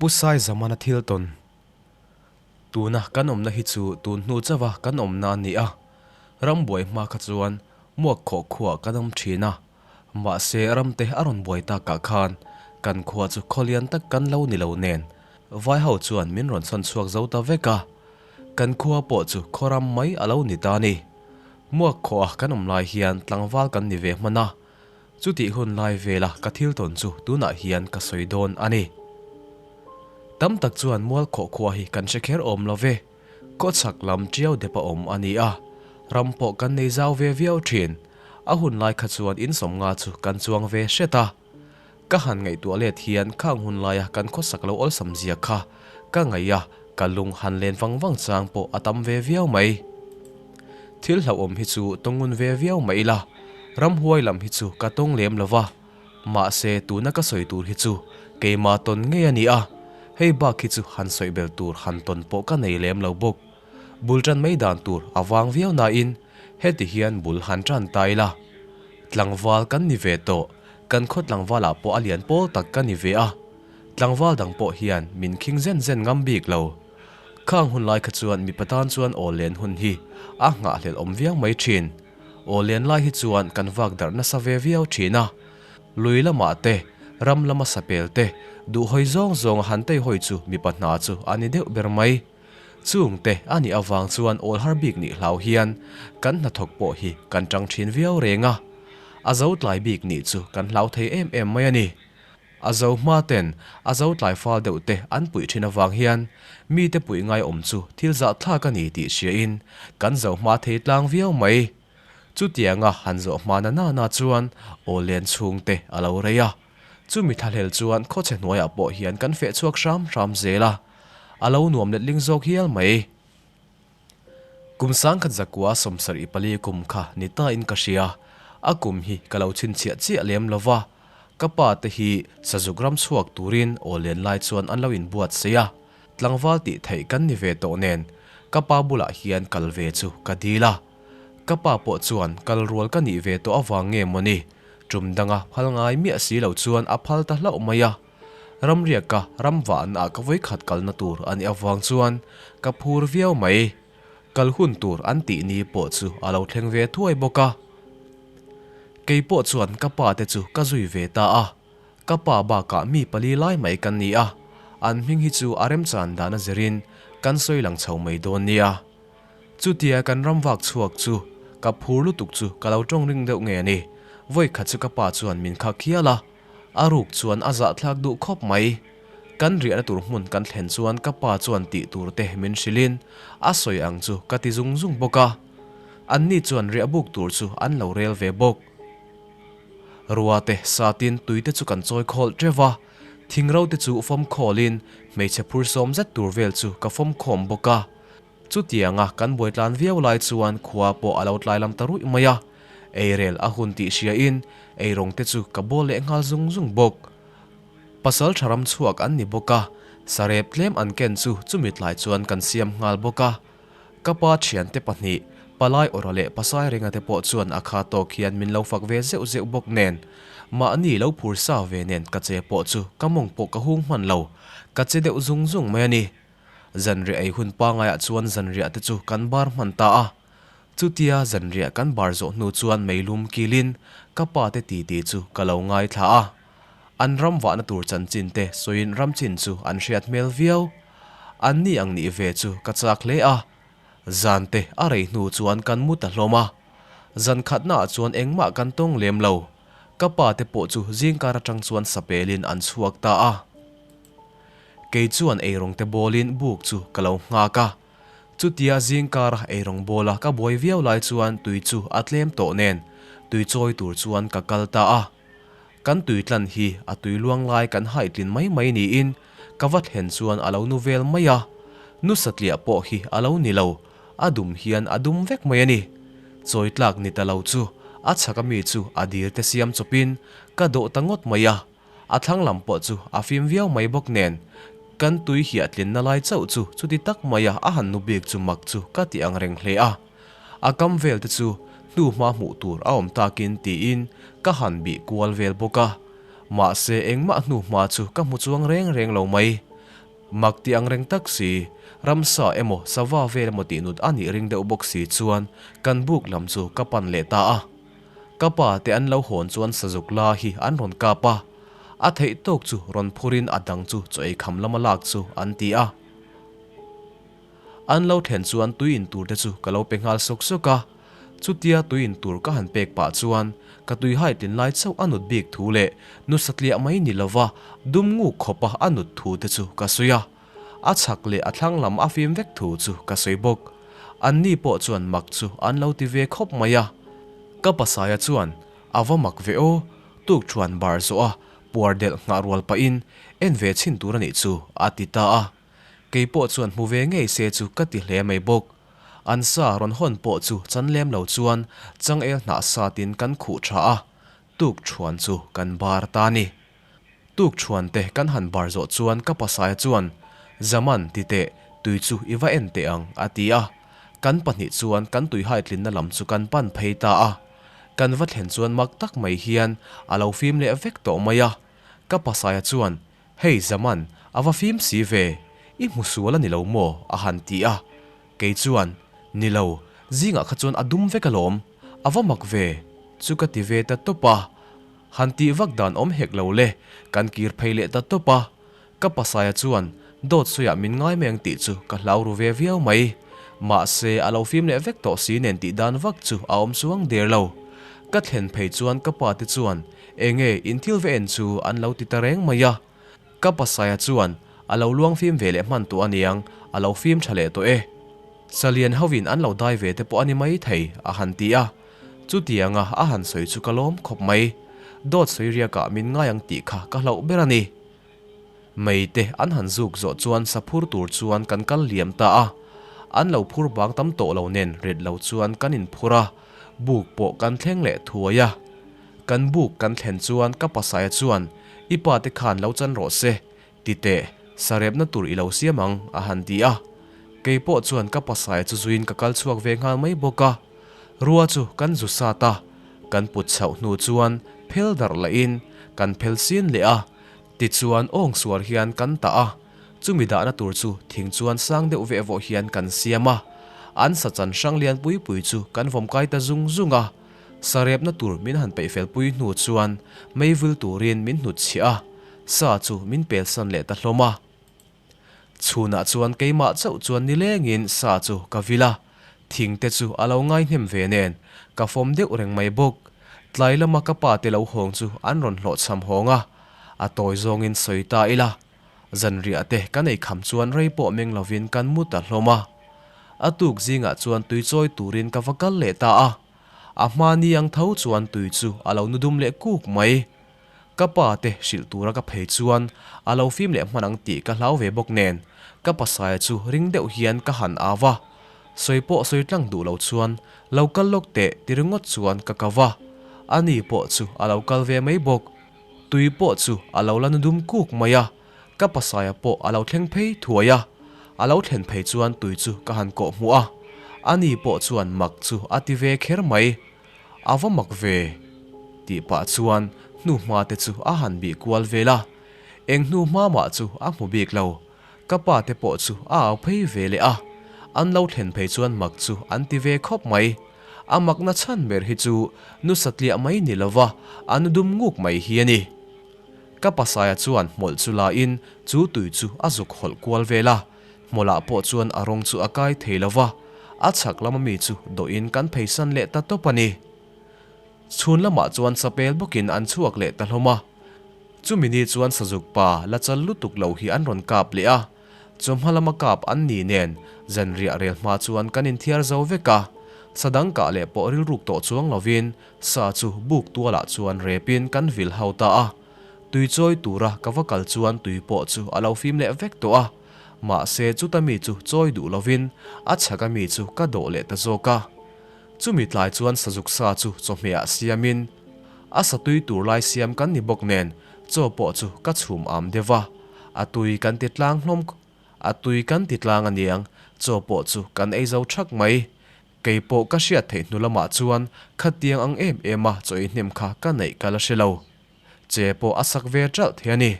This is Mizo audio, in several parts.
Pu Saizamana thil tawn. Tuna kan awmna hi chu tun hnu chauha kan awmna a ni a, rambuai hma kha chuan Muakkhawh khuaah kan awm thin a, mahse ramte a rawn buai takah khan kan khua chu khawlian tak kan lo ni lo nen Vaiho chuan min rawn sawn chhuak zo ta vek a, kan khua pawh chu khawram mai a lo ni ta a ni. Muakkhawha kan awm lai hian tlangval kan ni ve hman a, Chutih hun lai vela ka thil tawn chu tunah hian ka sawi dawn a ni. Tam tak chuan mualkhawh khua hi kan hre kher awm lo ve, khawchhak lam tiau dep a awm a ni a, ram pawh kan nei zau ve viau thin. A hun lai kha chuan insawmnga chu kan chuang ve hret a. Ka han ngaihtuah let hian khang hun laia kan khawsak lo awlsam zia kha ka ngaih a, ka lung han len vang vang chang pawh a tam ve viau mai. Thil hlauhawm hi chu tawngun ve viau mah ila, ramhuai lam hi chu ka tawng lem lo va, mahse tuna ka sawi tur hi chu keimah tawn ngei a ni a, hei bak hi chu han sawi bel tur han tawn pawh ka nei lem lo bawk. Bul tan mai dan tur a vang viau nain heti hian bul han tan ta ila. Tlangval kan ni ve tawh, kan khaw tlangvalah pawh a lian pawl tak ka ni ve a, tlangval dang pawh hian min khing zen zen ngam bik lo. Khang hun lai kha chuan mipa tan chuan aw len hun hi a nghahhlelh awm viau mai thin. Aw len lai hi chuan kan vak darh nasa ve viau thin a. Lui lamah te, ram lama sapel te, duhhawi zawng zawnga han teihawi chu mipa hna chu a ni deuh ber mai. Chung te a nih avang chuan awl har bik nih hlau hian kan hnathawk pawh hi kan tang thin viau reng a. A zo tlai bik nih chu kan hlau thei em em mai a ni. A zo hma ten a zo tlai fal deuh te an puih thin avang hian mi te puih ngai awm chu thil zah thlak a ni tih hria in kan zo hma thei tlang viau mai. Chutianga han zawh hma na na na chuan aw len chhung te a lo rei a. Chumi thlahlel chuan khawchhe hnuaiah pawh hian kan feh chhuak hram hram zel a, a lo nuam letling zawk hial mai. Kum sangkhat zakua 74 kum kha ni ta in ka hria, a kum hi ka lo chhinchhiah chiah lem lo va, ka pa te hi sazuk ram chhuak turin aw len lai chuan an lo inbuat sei a, tlangval tih theih kan ni ve tawh nen ka pa bulah hian kal ve chu ka dil a, ka pa pawh chuan kal rual ka nih ve tawh avang nge mawni tum danga phal ngai miah si lo chuan a phal ta hlauh mai a. Ramriaka ram vahna ah ka vawikhat kalna tur a nih avang chuan ka phur viau mai. Kal hun tur an tih ni pawh chu a lo thleng ve thuai bawk a. Kei pawh chuan ka pa te chu ka zui ve ta a. Ka pa bakah mi pali lai mai kan ni a, an hming hi chu a remchan dan a zirin kan sawi lang chho mai dawn nia. Chutia kan ram vak chhuak chu ka phur lutuk chu ka lo tawng ring deuh nge ni. Vawikhat chu ka pa chuan min khak hial a. A ruk chuan a zahthlak duh khawp mai. Kan riahna tur hmun kan thlen chuan ka pa chuan tih tur te min hrilhin a sawi ang chu ka ti zung zung bawk a. Anni chuan riah buk tur chu an lo rel ve bawk. Rua te satin tui te chu kan chawi khawl teuh a, thingro te chu fawm khawlin hmeichhe phur sawm zet tur vel chu ka fawm khawm bawk a. Chutianga kan buaitlan viau lai chuan khua pawh a lo tlai lam ta ruih mai a, eirel a hun tih hriain eirawng te chu ka bawl leh nghal zung zung bawk. Pasal tha ram chhuak an ni bawk a, sarep tlem an ken chu chumi tlai chuan kan siam nghal bawk a. Ka pa thiante pahnih, Palai Awra leh Pasai Renga te pawh chuan a kha tawk hian min lo fak ve zeuh zeuh bawk nen, mahni lo phur sa ve nen ka che pawh chu ka mawng pawh ka hung hman lo, ka che deuh zung zung mai a ni. Zanriah ei hun pangaiah chuan zanriah te chu kan bar hman ta a. Chutia zanriah kan bar zawh hnu chuan meilum kilin ka pa te titi chu ka lo ngaithla a. An ram vahna tur chanchin te sawiin ram chin chu an hriat hmel viau. An ni ang nih ve chu ka chak hle a. Zan te a rei hnu chuan kan mu ta hlawm a. Zan khatnaah chuan engmah kan tawng lem lo. Ka pa te pawh chu zingkar atang chuan sapelin an chhuak ta a. Kei chuan eirawng te bawlin buk chu ka lo nghak a. Chutia zingkara eirawng bawla ka buai viau lai chuan tui chu a tlem tawh nen tui chawi tur chuan ka kal ta a. Kan tui tlan hi a tui luang lai kan haihtlin mai mai niin ka va thlen chuan a lo nu vel mai a. Nu satliah pawh hi a lo ni lo, a dum hian a dum vek mai a ni. Chawi tlak ni ta lo chu a chhak ami chu a dil te siam chawpin ka dawh ta ngawt mai a. A thlang lam pawh chu a fim viau mai bawk nen, kan tui hiah tlinna lai chauh chu chuti tak maia a han nu bik chu mak chu ka ti ang reng hle a. A kam vel te chu hnu hma hmuh tur a awm takin tiin ka han bih kual vel bawk a. Mahse engmah hnu hma chu ka hmu chuang reng reng lo mai. Mak ti ang reng tak si, ramsa emaw sava vel emaw tih nut a nih ring deuh bawk si chuan kan buk lam chu ka pan leh ta a. Ka pa te an lo hawn chuan sazuk la hi an rawn kap a, a theih tawk chu rawn phurin a dang chu chaw ei kham lama lak chu an ti a. An lo thlen chuan tui in tur te chu ka lo pe nghal sawk sawk a, chutia tui in tur ka han pek pah chuan ka tui hai tlin lai chauh a nut bik thu leh nu satliah mai ni lova dum nguk khawpa a nut thu te chu ka sawi a, a chhak leh a thlang lam a fim vek thu chu ka sawi bawk. Anni pawh chuan mak chu an lo ti ve khawp mai a. Ka pasaia chuan a va mak ve aw, tuk thuan bar zawh a puar delh nghah rual pahin en ve chhin tur a nih chu a ti ta a. Kei pawh chuan hmu ve ngei se chu ka ti hle mai bawk. An sa rawn hawn pawh chu chan lem lo chuan changel hnah satin kan khuh tha a, tuk thuan chu kan bar ta ni. Tuk thuan te kan han bar zawh chuan ka pasaia chuan, Zaman, ti teh, tui chu i va en teh ang, a ti a. Kan pahnih chuan kan tui haitlinna lam chu kan pan phei ta a. Kan va thlen chuan mak tak mai hian a lo fim leh vek tawh mai a. Ka pasaia chuan, Hei Zaman, a va fim si ve, i hmu sual a ni lo maw? a han ti a. Kei chuan, Ni lo, zingah kha chuan a dum vek alawm, a va mak ve, chu ka ti ve ta tawp a. Han tih vak dan awm hek lo le, kan kir phei leh ta tawp a. Ka pasaia chuan dawt sawiah min ngai mai ang tih chu ka hlau ru ve viau mai. Mahse, a lo fim leh vek tawh si nen tih dan vak chu a awm chuang der lo. Ka thlen phei chuan ka pa te chuan Enge in thil ve en chu an lo ti ta reng mai a. Ka pasaia chuan a lo luang fim ve leh hman tawh aniang, a lo fim tha leh tawh e. Salian hovin an lo dai ve te pawh a ni mai thei, a han ti a. Chutianga a han sawi chu ka lawm khawp mai. Dawt sawi riakah min ngai ang tih kha ka hlauh ber a ni. Mei te an han zuk zawh chuan sa phur tur chuan kan kal liam ta a. An lo phur bang tam tawh lo nen rit lo chuan kan inphur a, buk pawh kan thleng leh thuai a. Kan buk kan thlen chuan ka pasaia chuan, I pa te khan lo chan rawh se, ti teh, sarepna tur i lo siam ang, a han ti a. Kei pawh chuan ka pasaia chu zuiin ka kal chhuak ve nghal mai bawk a. Rua chu kan zu sat a, kan put chhoh hnu chuan phel darh lahin kan phel sin leh a. Tichuan awng suar hian kan tah a, chumi dahna tur chu thing chuan sang deuh veh vawh hian kan siam a. An sa chan hrang lian pui pui chu kan vawm kai ta zung zung a. Sarepna tur min han peih fel pui hnu chuan meivil turin min hnutchhiah a, sa chu min pelsan leh ta hlawm a. Chhunah chuan keimah chauh chuan nilengin sa chu ka vil a, thing te chu a lo ngaihnem ve nen ka fawm deuh reng mai bawk. Tlai lama ka pa te lo hawng chu an rawn hlawhchham hawng a, a tawi zawngin sawi ta ila. Zanriah te kan ei kham chuan rei pawh meng lovin kan mu ta hlawm a. A tuk zingah chuan tui chawi turin ka va kal leh ta a, a hmani ang tho chuan tui chu a lo nu dum leh kuk mai. Ka pa te hrilh tura ka phei chuan a lo fim leh hman ang tih ka hlau ve bawk nen ka pasaia chu ring deuh hian ka han au a, sawi pawh sawi tlang duh lo chuan lo kal lawk teh ti ringawt chuan ka kau a, ani pawh chu a lo kal ve mai bawk. Tui pawh chu a lo la nu dum kuk mai a, ka pasaia pawh a lo thleng phei thuai a, a lo thlen phei chuan tui chu ka han kawh hmuh a, ani pawh chuan mak chu a ti ve kher mai. A va mak ve! Tih pah chuan hnuhma te chu a han bih kual vel a, eng hnuhma mah chu a hmu bik lo. Ka pa te pawh chu a au phei ve leh a, an lo thlen phei chuan mak chu an ti ve khawp mai. A makna chhan ber hi chu nu satliah mai ni lova a nu dum nguk mai hi a ni. Ka pasaia chuan hmawlh chu la in chu tui chu a zuk hawlh kual vel a, Hmawlah pawh chuan a rawng chu a kai thei lo va, a chhak lama mi chu dawhin kan pheisan leh ta tawp a ni. Chhun lamah chuan chapel bawkin an chhuak leh ta hlawm a. Chumi ni chuan sazuk pa la chal lutuk lo hi an rawn kap leh a, chawhma lama kap an ni nen zanriah rel hma chuan kan inthiar zo vek a. Sa dang kah leh pawh rilruk tawh chuang lovin sa chu buk tualah chuan repin kan vil ho ta a. Tui chawi tura ka va kal chuan tui pawh chu a lo fim leh vek tawh a. Mahse chuta mi chu chawi duh lovin a chhaka mi chu ka dawh leh ta zawk a. Chumi tlai chuan sazuk sa chu chawhmehah siamin a sa tui tur lai siam kan ni bawk nen chaw pawh chu ka chhum am deuh a, a tui kan ti tlang hlawm a tui kan ti tlang aniang chaw pawh chu kan ei zo thak mai. Kei pawh ka hriat theih hnu lamah chuan khatiang ang em em a chaw ei hnem kha ka neih ka la hre lo. Che pawh a sak ve ṭalh thei a ni.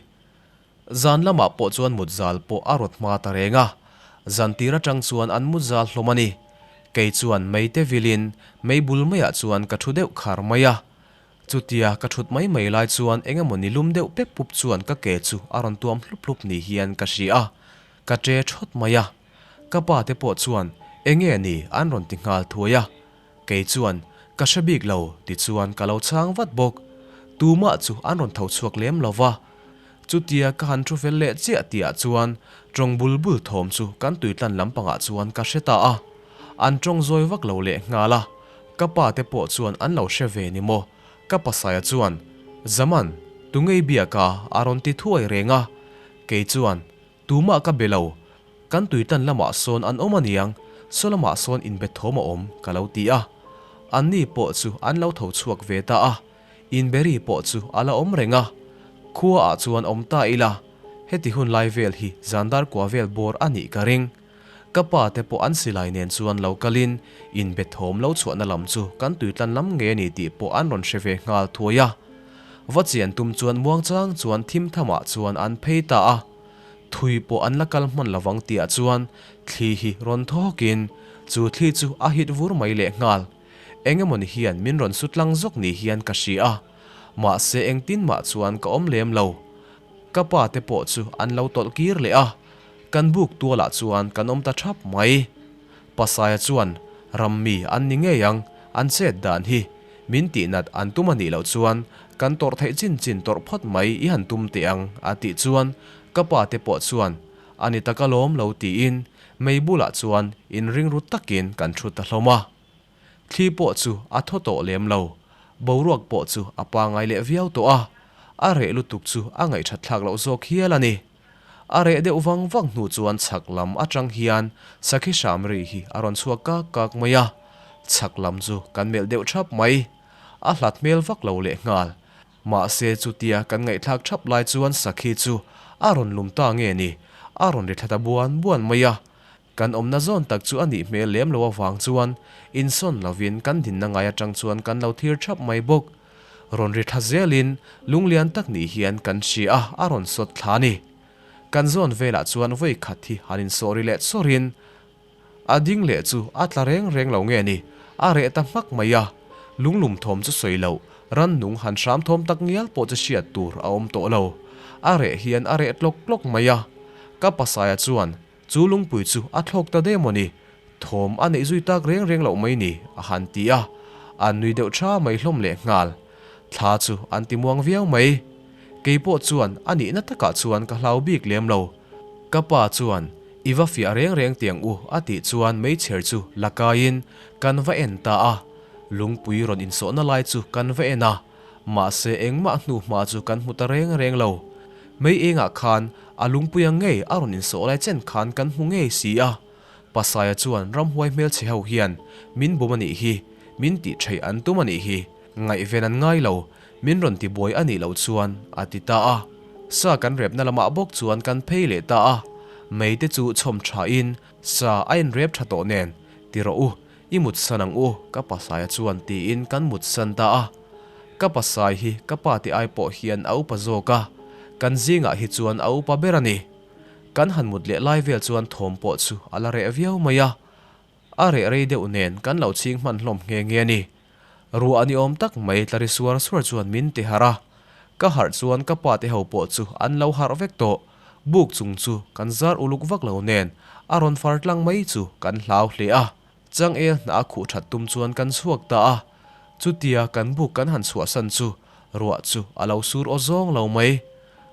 Zan lamah pawh chuan mut zal pawh a rawt hma ta reng a, zan tir atang chuan an mut zal hlawm a ni. Kei chuan mei te vilin mei bul maiah chuan ka thu deuh khar mai a. Chutia ka thut mai mai lai chuan eng emaw ni lum deuh pep pup chuan ka ke chu a rawn tuam hlup hlup ni hian ka hria a, ka ṭe ṭhawt mai a. Ka pa te pawh chuan enge ni an rawn ti nghal thuai a. Kei chuan ka hre bik lo ti chuan ka lo chhang vat bawk. Tumah chu an rawn tho chhuak lem lo va. Chutia ka han thu fel leh chiah tihah chuan tawng bul bul thawm chu kan tuitlan lampangah chuan ka hre ta a. An tawng zawi vak lo leh nghal a. Ka pa te pawh chuan an lo hre ve ni maw? Ka pasaia chuan, Zaman, tu ngei biak a? a rawn ti thuai reng a. Kei chuan, Tumah ka be lo. Kan tuitlan lamah sawn an awm aniang, saw lamah sawn inbe thawm a awm, ka lo ti a. Anni pawh chu an lo tho chhuak ve ta a. Inberi pawh chu a la awm reng a. Khuaah chuan awm ta ila, heti hun lai vel hi zandar kua vel bawr a nih ka ring. Ka pa te pawh an silai nen chuan lo kalin inbe thawm lo chhuahna lam chu kan tuitlan lam ngei a ni tih pawh an rawn hre ve nghal thuai a. Va chian tum chuan muangchang chuan thim thamah chuan an phei ta a. Thui pawh an la kal hman lovang tihah chuan thli hi rawn thaw hawkin chu thli chu a hit vur mai leh nghal. Eng emawni hian min rawn su tlang zawk ni hian ka hria a. Mahse engtin mah chuan ka awm lem lo. Ka pa te pawh chu an lo tawlh kir leh a. Kan buk tualah chuan kan awm ta thap mai. Pasaia chuan ram mi an ni ngei ang, an chet dan hi. Min tihnat an tum a nih loh chuan kan tawrh theih chin chin tawrh phawt mai i han tum teh ang a tih chuan ka pa te pawh chuan a ni tak alawm lo tiin mei bulah chuan inring ru takin kan thu ta hlawm a. Thli pawh chu a thaw tawh lem lo, boruak pawh chu a pangai leh viau tawh a, a reh lutuk chu a ngaihthat thlak loh zawk hial a ni. A reh deuh vang vang hnu chuan chhak lam atang hian sakhi hram ri hi a rawn chhuak kak kak mai a, chhak lam chu kan melh deuh thap mai. A hlat hmel vak lo leh nghal. Mahse chutia kan ngaihthlak thap lai chuan sakhi chu a rawn lum ta nge ni, a rawn ri thla ta buan buan mai a. Kan awmna zawn tak chu a nih hmel lem lo avang chuan insawn lovin kan dinna ngai atang chuan kan lo thlir thap mai bawk. Rawn ri thla zelin lunglian tak nih hian kan hria a, a rawn sawt thla a ni. Kan zawn velah chuan vawi khat hi han insawh ri leh chawrin a ding leh chu a tla reng reng lo nge ni, a reh ta hmak mai a. Lunglum thawm chu sawi loh, rannung han hram thawm tak ngial pawh chu hriat tur a awm tawh lo. A reh hian a reh tlawk tlawk mai a. Ka pasaia chuan Chu lungpui chu a thlawk ta deuh maw ni? Thawm a neih zui tak reng reng loh mai ni, a han ti a. An nui deuh tha mai hlawm leh nghal. Thla chu an ti muang viau mai. Kei pawh chuan a nihna takah chuan ka hlau bik lem lo. Ka pa chuan, I va fiah reng reng tiang u, a tih chuan meichher chu la kaiin kan va en ta a. Lungpui rawn insawhna lai chu kan va en a. Mahse engmah hnuhma chu kan hmu ta reng reng lo. Mei engah khan a lungpuia ngei a rawn insawh lai chen khan kan hmu ngei si a. Pasaia chuan ramhuai hmelchhe ho hian min bum a nih hi, min tih theih an tum a nih hi, ngaihven an ngai lo, min rawn tibuai a nih loh chuan a ti ta a. Sa kan repna lamah bawk chuan kan phei leh ta a. Mei te chu chhawm thain sa a inrep tha tawh nen, ti rawh u, I mutsan ang u, ka pasaia chuan tiin kan mutsan ta a. Ka pasai hi ka pa te ai pawh hian a upa zawk a, kan zingah hi chuan a upa ber a ni. Kan han mut leh lai vel chuan thawm pawh chu a la reh viau mai a. A reh rei deuh nen kan lo chhing hman hlawm nghe nghe a ni. Ruah ni awm tak mai tla ri suar suar chuan min ti harh a. Ka harh chuan ka pa te ho pawh chu an lo harh vek tawh. Buk chung chu kan zar uluk vak lo nen a rawn far tlang mai chu kan hlau hle a. Changel hna a khuh that tum chuan kan chhuak ta a. Chutia kan buk kan han chhuahsan chu ruah chu a lo sur aw zawng lo mai.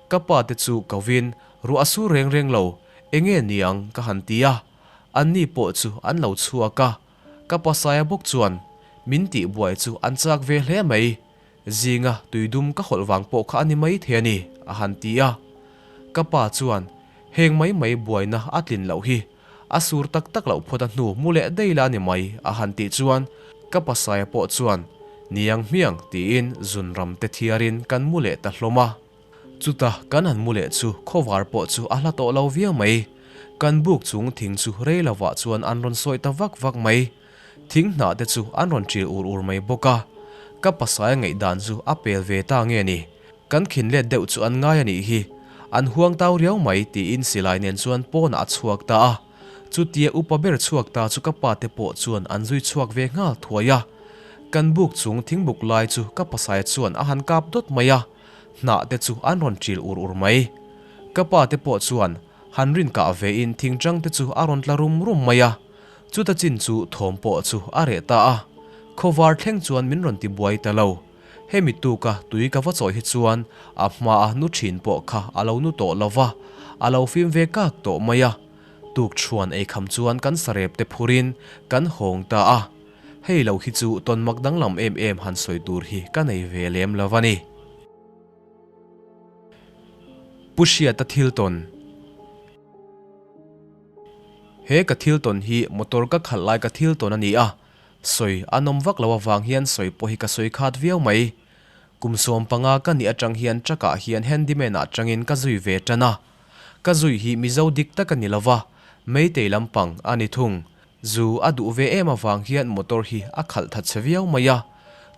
Ka pa te chu kovin ruah a sur reng reng lo, enge niang ka han ti a. Anni pawh chu an lo chhuak a. Ka pasaia bawk chuan min tihbuai chu an chak ve hle mai. Zinga tuidum ka hawlh vang pawh kha a ni mai thei a ni, a han ti a. Ka pa chuan, Heng mai mai buaina a tlin loh hi, a sur tak tak loh phawt a hnu mu leh daih la a ni mai, a han tih chuan ka pasaia pawh chuan, Niang hmiang, tiin zunram te thiarin kan mu leh ta hlawm a. Chuta kan han mu leh chu khawvar pawh chu a hla tawh lo viau mai. Kan buk chung thing chu rei lovah chuan an rawn sawi ta vak vak mai. Thing hnah te chu an rawn ṭil ur ur mai bawk a. Ka pasai ngaihdan chu a pel ve ta nge ni? Kan khin let deuh chu an ngai a nih hi. An huangtau riau mai tiin silai nen chuan pawnah a chhuak ta a. Chutia upa ber chhuak ta chu ka pa te pawh chuan an zui chhuak ve nghal thuai a. Kan buk chung thingbuk lai chu ka pasaia chuan a han kap dawt mai a, hnah te chu an rawn ṭil ur ur mai. Ka pa te pawh chuan han rin kah ve in thingṭang te chu a rawn tla rum rum mai a. Chuta chin chu thawm pawh chu a reh ta a. Khawvar thleng chuan min rawn ti buai ta lo. Hemi tuka tui ka va chawi hi chuan a hmaa nu thin pawh kha a lo nu tawh lo va, a lo fim ve kak tawh mai a. Tuk chhuan eikham chuan kan sarep te phurin kan hawng ta a. Hei lo hi chu tawnmak danglam em em han sawi tur hi ka nei ve lem lo a ni. Pu Hriata thil tawn. He ka thil tawn hi motor ka khalh lai ka thil tawn a ni a. Sawi a nawm vak lo avang hian sawi pawh hi ka sawi khat viau mai. Kum 15 ka nih atang hian truck ah hian handyman ah tangin ka zui ve tan a. Ka zui hi Mizo dik tak a ni lova, Meitei lampang a ni thung. Zu a duh ve em avang hian motor hi a khalh that chhe viau mai a.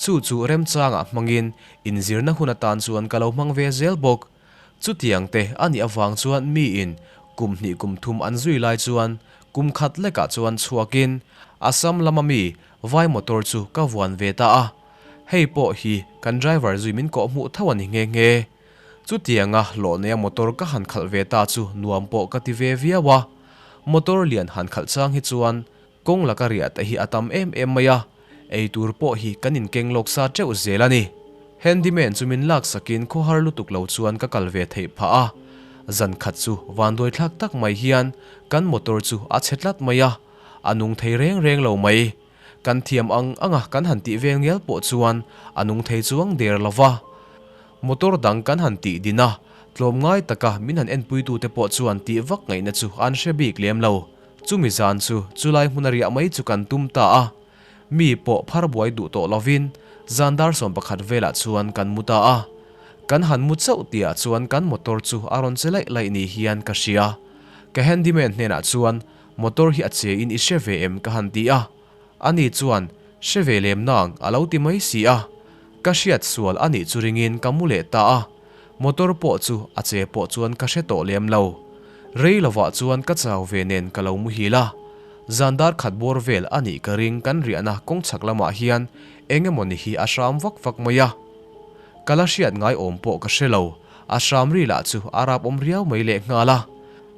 Chu chu remchangah hmangin inzirna hun atan chuan ka lo hmang ve zel bawk. Chutiang te a nih avang chuan miin kum hnih kum thum an zui lai chuan kum khat lekah chuan chhuakin Assam lama mi vai motor chu ka vuan ve ta a. Hei pawh hi kan driver zui min kawh hmuh tho a ni nghe nghe. Chutianga hlawh neia motor ka han khalh ve ta chu nuam pawh ka ti ve viau a. Motor lian han khalh chang hi chuan Kawng laka riah te hi a tam em em mai a, ei tur pawh hi kan inkeng lawk sa teuh zel a ni. Handyman chu min laksakin khawhar lutuk lo chuan ka kal ve theih phah a. Zan khat chu vanduai thlak tak mai hian kan motor chu a chhe tlat mai a, a nung thei reng reng lo mai. Kan thiam ang anga kan han tih vel ngial pawh chuan a nung thei chuang der lo va. Motor dang kan han tih din a, tlawmngai taka min han enpuitute pawh chuan tih vak ngaihna chu an hre bik lem lo. Chumi zan chu chulai hmuna riah mai chu kan tum ta a, mi pawh phar buai duh tawh lovin zan dar 11 velah chuan kan mu ta a. Kan han mu chauh tihah chuan kan motor chu a rawn che laih laih ni hian ka hria. Ka handyman hnenah chuan motor hi a che in i hre ve em ka han ti a, ani chuan hre ve lem nang a lo ti mai si a. Ka hriat sual a nih chu ringin ka mu leh ta a. Motor pawh chu a che pawh chuan ka hre tawh lem lo. Rei lovah chuan ka chau ve nen ka lo muhil a. Zan dar khat bawr vel a nih ka ring kan riahna kawng chhak lamah hian eng emaw ni hi a hram vak vak mai a. Ka la hriat ngai awm pawh ka hre lo, a hram ri lah chu a rap awm riau mai leh nghal a.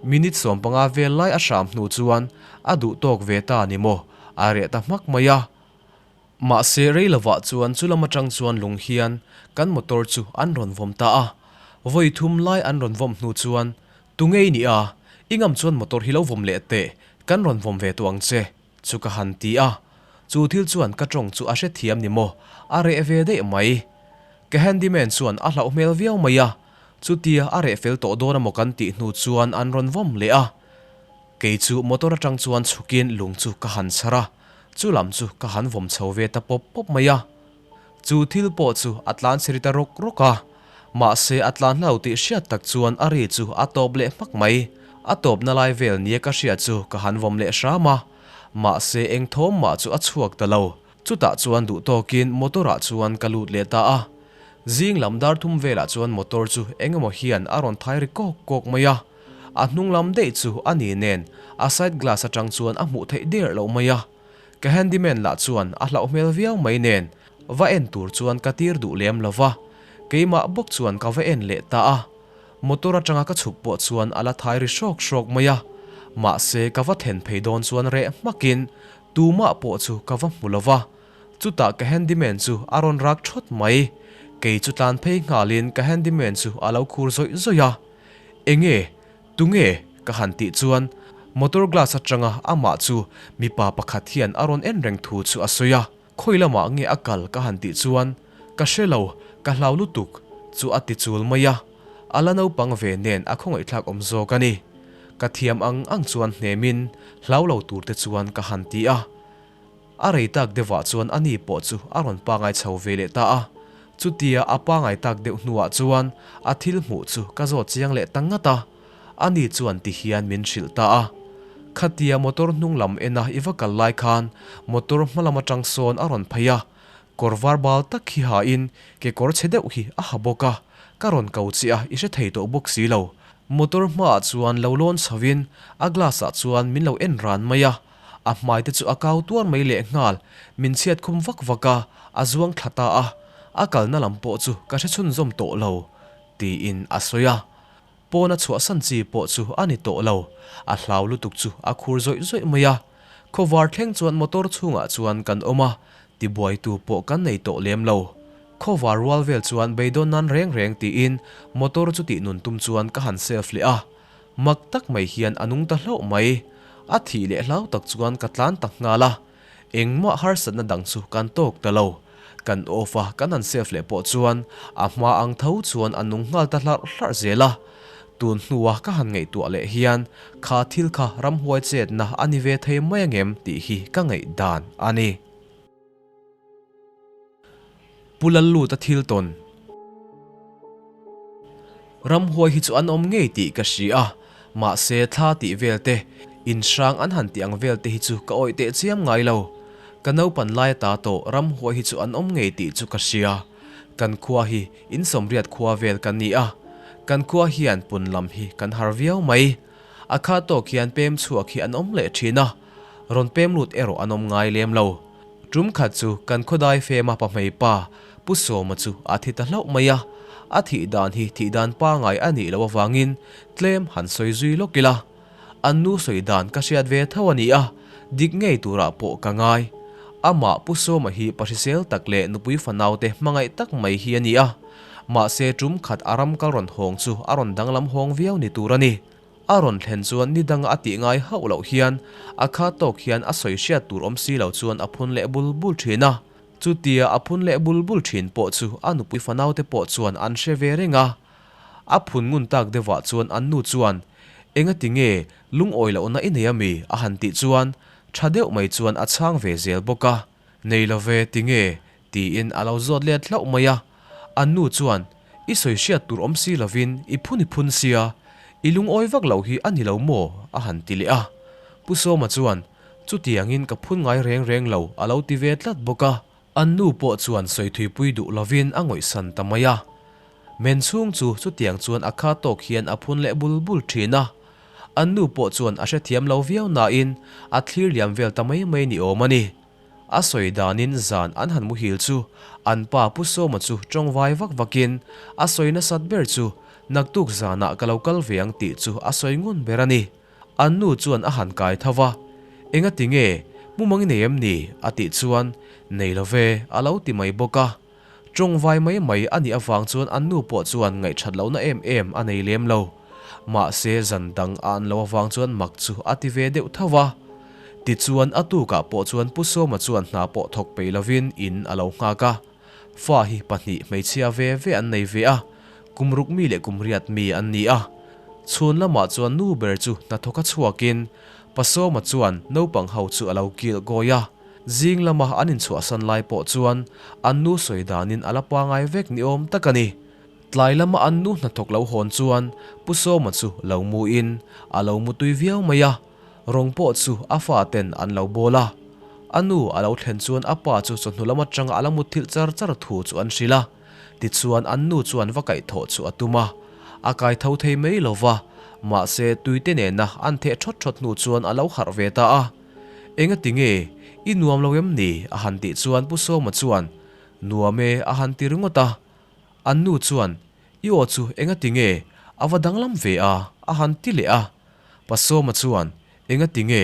Minute 15 vel lai a hram hnu chuan a duh tawk ve ta ni maw, a reh ta hmak mai a. Mahse rei lovah chuan chu lam atang chuan lung hian kan motor chu an rawn vawm ta a. Vawi thum lai an rawn vawm hnu chuan, Tu ngei ni a, i ngam chuan motor hi lo vawm leh teh, kan rawn vawm ve tawh ang che, chu ka han ti a. Chu thil chuan ka tawng chu a hrethiam ni maw, a reh ve daih mai. Ka handyman chuan a hlauh hmel viau mai a, chutia a reh fel tawh dawn amaw kan tih hnu chuan an rawn vawm leh a. Kei chu motor atang chuan chhukin lung chu ka han chhar a, chu lam chu ka han vawm chho ve ta pawp pawp mai a. Chu thil pawh chu a tlan chhe ri ta rawk rawk a, mahse a tlan hlau tih hriat tak chuan a ri chu a tawp leh hmak mai. A tawpna lai vel nia ka hriat chu ka han vawm leh hram a, mahse eng thawm mah chu a chhuak ta lo. Chutah chuan duh tawkin motor ah chuan ka lut leh ta a. Zing lam dar thum velah chuan motor chu eng emaw hian a rawn thai ri kawk kawk mai a. A hnung lam daih chu a ni nen a side glass atang chuan a hmuh theih der loh mai a. Ka handyman lah chuan a hlauh hmel viau mai nen va en tur chuan ka tir duh lem lo va, keimah bawk chuan ka va en leh ta a. Motor atanga ka chhuk pawh chuan a la thai ri hrawk hrawk mai a. Mahse ka va thlen phei dawn chuan reh hmakin tumah pawh chu ka va hmu lo va. Chutah ka handyman chu a rawn rak thawt mai. Kei chu tlan phei nghalin ka handyman chu a lo khur zawih zawih a. Enge? Tunge? Ka han tih chuan motor glass atanga amah chu mipa pakhat hian a rawn en reng thu chu a sawi a. Khawi lamah nge a kal ka han tih chuan ka hre lo, ka hlau lutuk chu a ti chul mai a. A la naupang ve nen a khawngaihthlak awm zawk a ni. Ka thiam ang ang chuan hnemin hlau lo tur te chuan ka han ti a. A rei tak deuhah chuan a ni pawh chu a rawn pangai chho ve leh ta a. Chutia a pangai tak deuh hnuah chuan a thil hmuh chu ka zawt chiang leh ta ngat a. A ni chuan ti hian min hrilh ta a. Khatia motor hnung lam ena i va kal lai khan motor hma lam atang sawn a rawn phei a. Kawr var bal tak hi hain kekawr chhe deuh hi a ha bawk a. Ka rawn ko che a i hre thei tawh bawk si lo. Motor hmaah chuan lo lawn chhoin a glass ah chuan min lo en ran mai a, a hmai te chu a kau tuar mai lehnghal, min chhiat khum vak vak a, a zuang thla ta a, a kalna lam pawh chu ka hre chhunzawm tawh lo, tiin a sawi a. Pawna chhuahsan chi pawh chu a ni tawh lo, a hlau lutuk chu a khur zawih zawih mai a. Khawvar thleng chuan motor chhungah chuan kan awm a, tibuaitu pawh kan nei tawh lem lo. Khawvar rual vel chuan beidawn nan reng reng tiin motor chu tih nun tum chuan ka han self leh a, mak tak mai hian a nung ta hlauh mai. A thih leh hlau tak chuan ka tlan tak nghal a, engmah harsatna dang chu kan tawk ta lo. Kan off a kan han self leh pawh chuan a hma ang tho chuan a nung nghal ta hlarh hlarh zel a. Tun hnua ka han ngaihtuah leh hian kha thil kha ramhuai chetna a ni ve thei mai angem tih hi ka ngaihdan a ni. Pu Lalluta thil tawn. Ramhuai hi chu an awm ngei tih ka hria a, mahse thla tih vel te, in hrang an han tih ang vel te hi chu ka awih teh chiam ngai lo. Ka naupan lai ata tawh ramhuai hi chu an awm ngei tih chu ka hria. Kan khua hi in sawmriat khua vel kan ni a, kan khua hian pun lam hi kan har viau mai. A kha tawk hian pem chhuak hi an awm leh thin a, rawn pem lut erawh an awm ngai lem lo. Tum khat chu kan khawdai fema pahmei pa Pu Sawma chu a thi ta hlauh mai a, a thih dan hi thih dan pangai a nih loh avangin tlem han sawi zui lawk ila. An nu sawi dan ka hriat ve tho a ni a, dik ngei turah pawh ka ngai. Amah Pu Sawma hi pa hrisel tak leh nupui fanaute hmangaih tak mai hi a ni a, mahse tum khat a ram kal rawn hawng chu a rawn danglam hawng viau ni tur a ni. A rawn thlen chuan ni danga a tih ngai hauh loh hian a kha tawk hian a sawi hriat tur awm si lo chuan a phun leh bul bul thin a. Chutia a phun leh bul bul thin pawh chu a nupui fanaute pawh chuan an hre ve reng a. A phun ngun tak deuhah chuan an nu chuan, Engati nge lungawi lohna i nei ami? a han tih chuan tha deuh mai chuan a chhang ve zel bawk a. Nei lo ve, tinge? Tiin a lo zawt let hlauh mai a. An nu chuan, I sawi hriat tur awm si lovin i phun i phun sia, i lungawi vak loh hi a ni lo maw? a han ti leh a. Pu Sawma chuan, Chutiangin ka phun ngai reng reng lo a lo ti ve tlat bawk a. An nu pawh chuan sawi thuipui duh lovin a ngawihsan ta mai a. Men chhung chu chutiang chuan a kha tawk hian a phun leh bul bul thin a. An nu pawh chuan a hrethiam lo viau nain a thlir liam vel ta mai mai ni awm a ni. A sawi danin zan an han muhil chu an pa Pu Sawma chu tawngvai vak vakin a sawi nasat ber chu naktuk zanah ka lo kal ve ang tih chu a sawi ngun ber a ni. An nu chuan a han kai tho va, Engati nge, mumang i nei em ni? a tih chuan Nei lo ve a lo ti mai bawk a. Tawngvai mai mai a nih avang chuan an nu pawh chuan ngaihṭhat lohna em em a nei lem lo. Mahse zan dang a an lo avang chuan mak chu a ti ve deuh tho va. Tichuan a tukah pawh chuan Pu Sawma chuan hna pawh thawk peih lovin in a lo nghak a. Fa hi pahnih hmeichhia ve ve an nei ve a, kum ruk mi leh kum riat mi an ni a. Chhun lamah chuan nu ber chu hnathawka chhuakin Pa Sawma chuan naupang ho chu a lo kilh kawi a. Zing lama an inchhuahsan lai pawh chuan an nu sawi danin a la pangai vek ni awm tak a ni. Tlai lama an nu hnathawk lo hawn chuan Pu Sawma chu lo mu in a lo mu tui viau mai a, rawng pawh chu a fa ten an lo bawl a. A nu a lo thlen chuan a pa chu chawhnu lam atanga a la mutthilh char char thu chu an hrilh a. Tichuan an nu chuan va kaihthawh chu a tum a, a kaitho thei mai lo va, mahse tuite nena an theh thawt thawt hnu chuan a lo harh ve ta a. Engati nge i nuam lo em ni? a han tih chuan Pu Sawma chuan, Nuam e a han ti ringawt a. An nu chuan, I aw chu engati nge a va danglam ve a? a han ti leh a. Pa Sawma chuan, Engati nge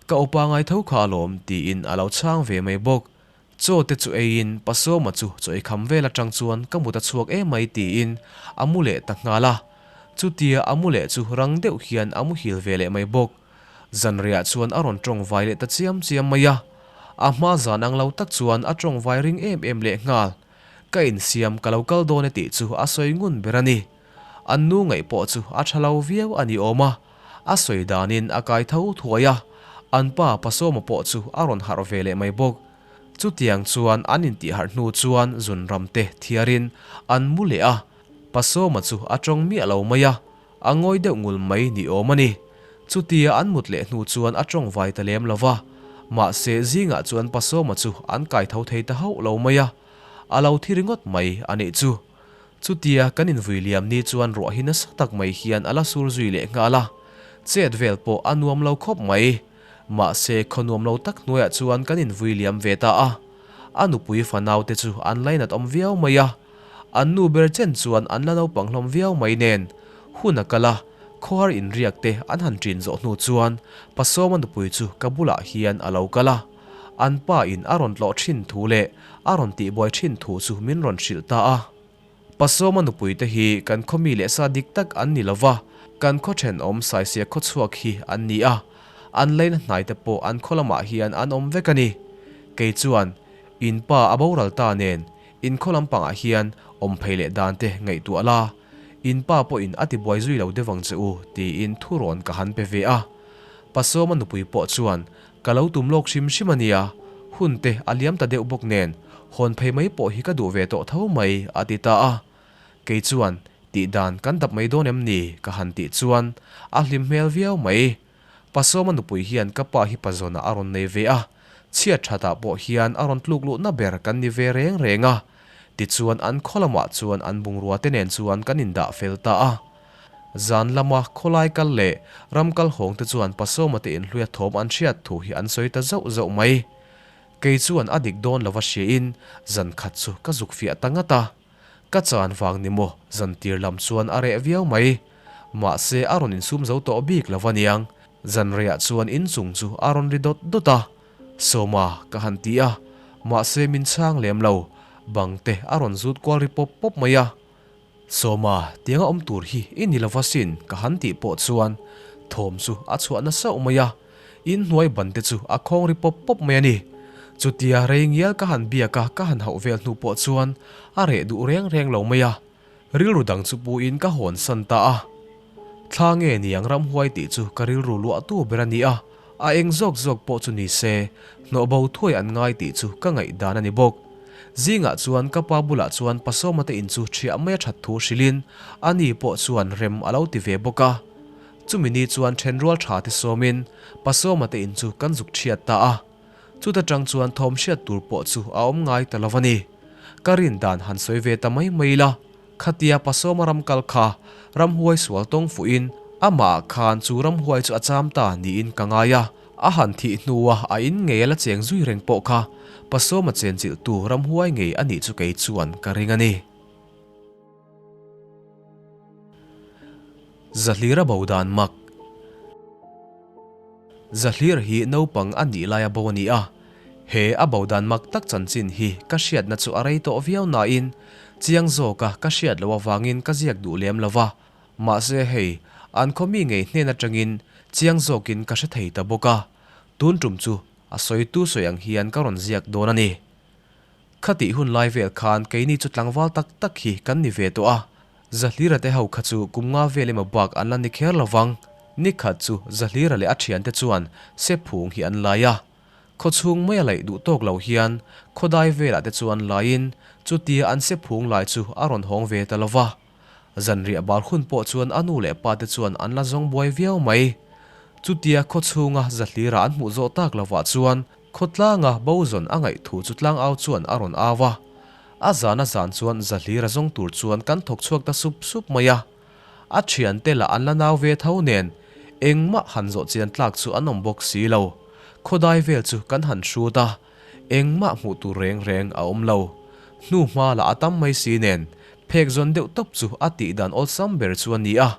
ka aw pangai tho kha alawm tiin a lo chhang ve mai bawk. Chaw te chu eiin Pa Sawma chu chaw ei kham vel atang chuan ka mut a chhuak emai tiin a mu leh ta nghal a. Chutia a mu leh chu rang deuh hian a muhil ve leh mai bawk. Zanriah chuan a rawn tawng vai leh ta chiam chiam mai a. A hma zan ang lo tak chuan a tawng vai ring em em leh nghal. Ka insiam ka lo kal dawn e tih chu a sawi ngun ber a ni. An nu ngaih pawh chu a tha lo viau a ni awm a. A sawi danin a kai tho thuai a. An pa Pasawma pawh chu a rawn harh ve leh mai bawk. Chutiang chuan an intihharh hnu chuan zunram te thiarin an mu leh a. Pasawma chu a tawng miah lo mai a. A ngawi deuh ngul mai ni awm a ni. Chutia an mut leh hnu chuan a tawng vai ta lem lo va. Mahse zingah chuan Pasawma chu an kai tho thei ta hauh lo mai a. A lo thi ringawt mai a nih chu. Chutia kan invui liam ni chuan ruah hi nasa tak mai hian a la sur zui leh nghal a, chet vel pawh a nuam lo khawp mai. Mahse khaw nuam lo tak hnuaiah chuan kan invui liam ve ta a, a nupui fanau te chu an lainat awm viau mai a, an nu ber chen chuan an la naupang hlawm viau mai nen hun a kal a, khawhar inriak te an han ṭin zawh hnu chuan Pasawma nupui chu ka bulah hian a lo kal a, an pa in a rawn tlawh ṭhin thu leh a rawn tihbuai ṭhin thu chu min rawn hrilh ta a. Pasawma nupui te hi kan khaw mi leh sa dik tak an ni lo va, kan khaw ṭhenawm Saisia khawchhuak hi an ni a, an laina hnai te pawh an khaw lamah hian an awm vek a ni. Kei chuan, In pa a boral ta nen, in khaw lampangah hian awm phei leh dan te ngaihtuah la, in pa pawhin a tibuai zui lo deuh ang che u, tiin thurawn ka han pe ve a. Pasawma nupui pawh chuan, Ka lo tum lawk hrim hrim a nia, hun te a liam ta deuh bawk nen, hawn phei mai pawh hi ka duh ve tawh tho mai, a ti ta a. Kei chuan, Tih dan kan dap mai dawn em ni? ka han tih chuan a hlim hmel viau mai. Pasawma nupui hian ka pa hi pazawnah a rawn nei ve a, chhiat thatah pawh hian a rawn tluk luhna ber kan ni ve reng reng a. Tichuan an khaw lamah chuan an bungrua te nen chuan kan indah fel ta a. Zan lama khawlai kal leh ram kal hawng te chuan Pasawma te inhluia thawm an hriat thu hi an sawi ta zauh zauh mai. Kei chuan a dik dawn lova hriain zan khat chu ka zuk fiah ta ngat a. Ka chan vang ni maw zan tir lam chuan a reh viau mai. Mahse a rawn insum zo tawh bik lo va niang. Zan reiah chuan inchung chu a rawn ri dawt dawt a. Sawma ka han ti a, mahse min chhang lem lo. Bang te a rawn zut kual ri pawp pawp mai a. Sawma, tianga awm tur hi i ni lova sin ka han tih pawh chuan thawm chu a chhuah na sauh mai a, inhnuai ban te chu a khawng ri pawp pawp mai a ni. Chutia rei ngial ka han biak a ka han hauh vel hnu pawh chuan a reh duh reng reng lo mai a, rilru dang chu pu in ka hawn san ta a. Thla nge niang ramhuai tih chu ka rilru luah tu ber a ni a, a eng zawk zawk pawh chu ni se hnawh bo thuai an ngai tih chu ka ngaihdan a ni bawk. Zingah chuan ka pa bulah chuan Pasawma te in chu ṭhiah mai a ṭhat thu hrilhin a ni pawh chuan rem a lo ti ve bawk a. Chumi ni chuan ṭhenrual ṭha te sawmin Pasawma te in chu kan zuk ṭhiat ta a. Chuta ṭang chuan thawm hriat tur pawh chu a awm ngai ta lo a ni. Ka rin dan han sawi ve ta mai mai ila. Khatia Pasawma ram kal kha ramhuai sual tawng fuhin amah khan chu ramhuai chu a cham ta niin ka ngai a, a han thih hnua a in ngei a la cheng zui reng pawh kha Pasawma chenchilhtu ramhuai ngei a nih chu kei chuan ka ring a ni. Zahlira bo dan mak. Zahlir hi naupang a nih laia bo a ni a, he a bo dan mak tak chanchin hi ka hriatna chu a rei tawh viau nain chiang zawka ka hriat loh avangin ka ziak duh lem lo va, mahse hei an khaw mi ngei hnen atangin chiang zawkin ka hre thei ta bawk a, tun tum chu a sawitu sawi ang hian ka rawn ziak dawn a ni. Khatih hun lai vel khan keini chu tlangval tak tak hi kan ni ve tawh a, Zahlira te ho kha chu kum nga vel emaw bak an la ni kher lo vang. Ni khat chu Zahlira leh a thiante chuan Sephung hi an lai a. Khaw chhung mai a laih duh tawk lo hian khawdai velah te chuan laiin chutia an Sephung lai chu a rawn hawng ve ta lo va. Zanriah bar hun pawh chuan a nu leh pa te chuan an la zawng buai viau mai. Chutia khaw chhunga Zahlira an hmuh zawh tak lovah chuan Khawtlanga bo zawn a ngaih thu chu tlangau chuan a rawn au a. A zan a zan chuan Zahlira zawng tur chuan kan thawk chhuak ta sup sup mai a. A thiante lah an la nau ve tho nen engmah han zawh chian tlak chu an awm bawk si lo. Khawdai vel chu kan han hrut a, engmah hmuh tur reng reng a awm lo. Hnu hma lah a tam mai si nen phek zawn deuh tawp chu a tih dan awlsam ber chu a ni a.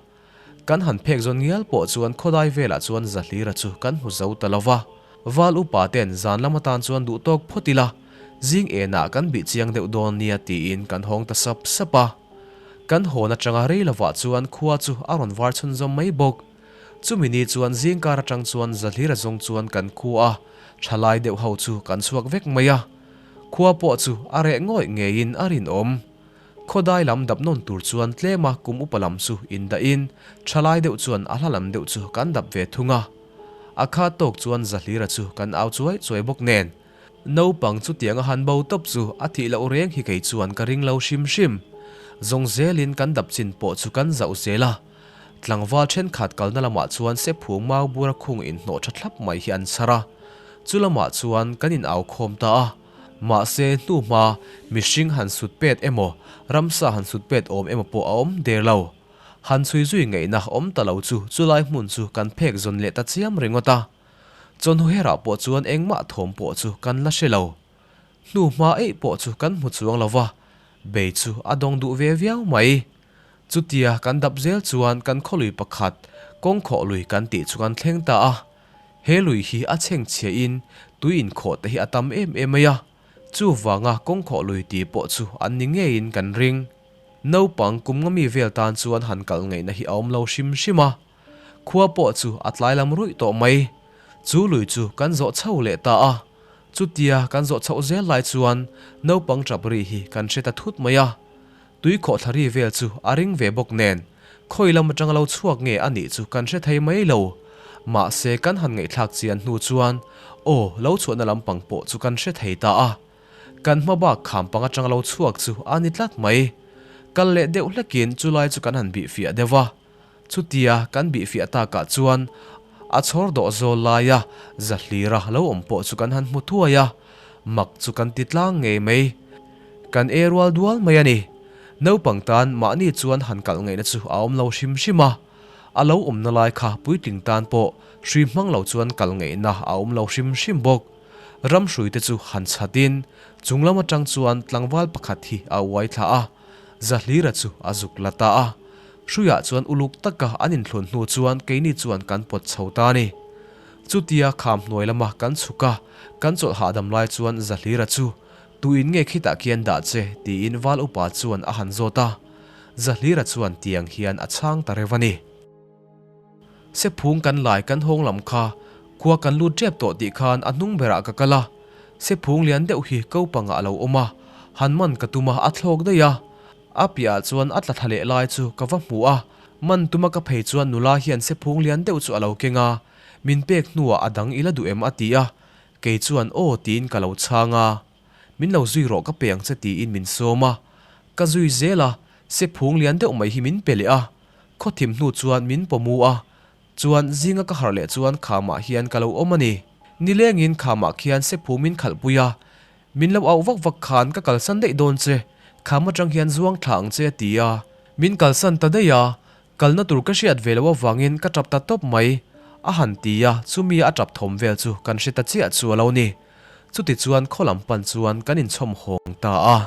Kan han phek zawn ngial pawh chuan khawdai velah chuan Zahlira chu kan hmu zo ta lo va. Val upa ten zan lam atan chuan duh tawk phawt ila, zing enah kan bih chiang deuh dawn nia tiin kan hawng ta sap sap a. Kan hawn atanga rei lovah chuan khua chu a rawn var chhunzawm mai bawk. Chumi ni chuan zingkar atang chuan Zahlira zawng chuan kan khua a thalai deuh ho chu kan chhuak vek mai a. Khua pawh chu a reh ngawih ngeiin a rinawm. Khawdai lam dap nawn tur chuan tlema kum upa lam chu indahin thalai deuh chuan a hla lam deuh chu kan dap ve thung a. A kha tawk chuan Zahlira chu kan au chuai chuai bawk nen. Naupang chutianga han bo tawp chu a thih loh reng hi kei chuan ka ring lo hrim hrim. Zawng zelin kan dap chin pawh chu kan zauh zel a. Tlangval thenkhat kalna lamah chuan Sephung mau bura khung inhnawh tha thlap mai hi an chhar a. Chu lamah chuan kan in au khawm ta a. Mahse, hnuhma mihring han sut pet emaw, ramsa han sut pet awm emaw pawh a awm der lo. Han chhui zui ngaihna awm ta lo chu chulai hmun chu kan phek zawn leh ta chiam ringawt a. Chawhnu herah pawh chuan engmah thawm pawh chu kan la hre lo. Hnuhma eih pawh chu kan hmu chuang lo va, bei chu a dawng duh ve viau mai. Chutia kan dap zel chuan kan khaw lui pakhat, kawngkhawh lui kan tih chu kan thleng ta a. He lui hi a chhengchhia in tui inkhawh te hi a tam em em mai a, chuvanga kawngkhawh lui tih pawh chu an ni ngeiin kan ring. Naupang kum nga mi vel tan chuan han kal ngaihna hi a awm lo hrim hrim a. Khua pawh chu a tlai lam ruih tawh mai. Chu lui chu kan zawh chho leh ta a. Chutia kan zawh chhoh zel lai chuan naupang tap ri hi kan hre ta thut mai a. Tui khawhthla ri vel chu a ring ve bawk nen, khawi lam atanga lo chhuak nge a nih chu kan hre thei mai lo. Mahse kan han ngaihthlak chian hnu chuan aw lo chhuahna lampang pawh chu kan hre thei ta a. Kan hma bak kham pang atanga lo chhuak chu a ni tlat mai. Kal leh deuh hlekin chulai chu kan han bihfiah deuh a. Chutia kan bihfiah takah chuan a chhawr dawh zawl laia zahlira lo awm pawh chu kan han hmu thuai a, mak chu kan ti tlang ngei mai. Kan e rual dual mai a ni. Naupang tan mahni chuan han kalh ngaihna chu a awm lo hrim hrim a, a lo awmna lai kha puitling tan pawh hrui hmang lo chuan kalh ngaihna a awm lo hrim hrim bawk. Ram hruite chu han chhatin chung lam atang chuan tlangval pakhat hi a uai thla a, Zahlira chu a zuk la ta a. Hruiah chuan uluk taka an inthlun hnu chuan keini chuan kan pawt chho ta a ni. Chutia kham hnuai lama kan chhuk a, kan chawlh hahdam lai chuan Zahlira chu, Tuin nge khitah khian dah che? tiin Val upa chuan a han zawt a. Zahlira chuan tiang hian a chhang ta reuh a ni. Sephung kan lai kan hawng lam kha khua kan lut tep tawh tih khan a hnung berah ka kal a, sephung lian deuh hi ko pangah a lo awm a, han man ka tum a, a thlawk daih a. A piahah chuan a tla thla leh lai chu ka va hmu a, man tuma ka phei chuan nula hian sephung lian deuh chu a lo keng a, min pek hnuah a dang i la duh em a ti a, kei chuan aw tiin ka lo chhang a, min lo zui rawh ka pe ang che tiin min sawm a, ka zui zel a, sephung lian deuh mai hi min pe leh a, Khawthim hnu chuan min pawmu a, chuan zinga ka harh leh chuan khamah hian ka lo awm a ni. Nilengin khamah khian sephu min khalhpui a, min lo auh vak vak khan ka kalsan daih dawn che, kham atang hian zuang thla ang che a ti a. Min kalsan ta daih a, kalna tur ka hriat ve loh avangin ka tap ta tawp mai, a han ti a, chumi a tap thawm vel chu kan hre ta chiah chu a lo ni. Chutichuan khaw lam pan chuan kan inchhawm hawng ta a.